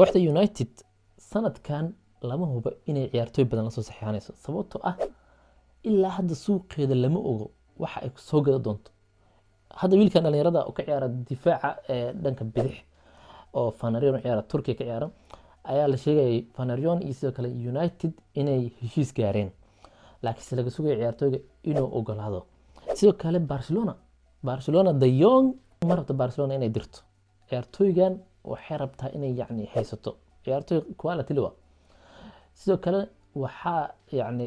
Kooxda United sanadkan lama hubo inay ciyaartooy badan lasoo saxiixanayso, sababtoo ah ilaa hadda suuqeeda lama ogo waxa ay soo gada doonto. Hadda wiilkan dhalinyarada oo ka ciyaara difaaca ee dhanka bidix oo Fenerbahçe u ciyaara, Turkiya ka ciyaara, ayaa la sheegayay Fenerbahçe iyo sidoo kale United inay heshiis gaareen, laakiinse laga sugaya ciyaartooyga inuu ogolaado. Sidoo kale Barcelona De Jong ma rabto Barcelona inay dirto ciyaartooygan, waxay rabtaa inay yacni haysato ciyaartooy quality liwa. Sidoo kale waxaa yacni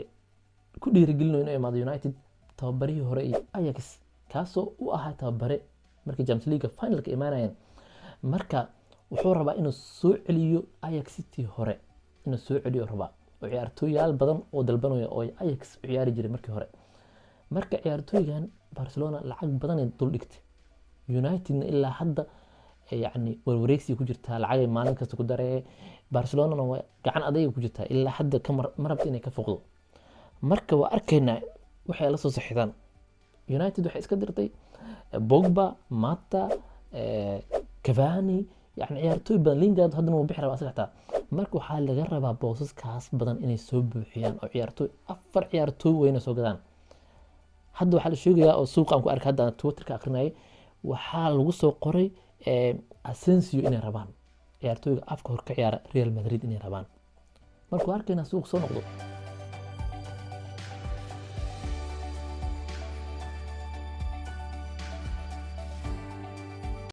ku dhiirigelinayo inuu imaado United tababarihii hore iyo Ajax, kaasoo u ahaa tababare markii Champions League finalka imaanayeen. Marka wuxuu rabaa inuu soo celiyo Ajax City hore, inuu soo celiyo rabaa, oo ciyaartooyaal badan oo dalbanaya oo Ajax u ciyaari jiray markii hore. Marka ciyaartooygan Barcelona lacag badan ay dul dhigtay, Unitedna ilaa hadda yacni warwareegsi ku jirtaa, lacagay maalin kasta ku daree. Barcelonana waa gacan adayga ku jirtaa, ilaa hadda ka ma rabta inay ka foqdo. Marka waa arkaynaa waxay la soo saxiixdaan. United waxay iska dirtay Pogba, Mata, Cavani, yani ciyaartooy badan. Lingard haddana wuu bixi rabaa asaga xitaa. Marka waxaa laga rabaa boosaskaas badan inay soo buuxiyaan oo ciyaartooy, afar ciyaartooy weyna soo gadaan. Hadda waxaa la sheegayaa oo suuqa aan ku arkay, hadda aan Twitterka akrinayay, waxaa lagu soo qoray Asensio inay rabaan, ciyaartooyga afka hor ka ciyaara Real Madrid inay rabaan. Marka waa arkaynaa suuq soo noqdo.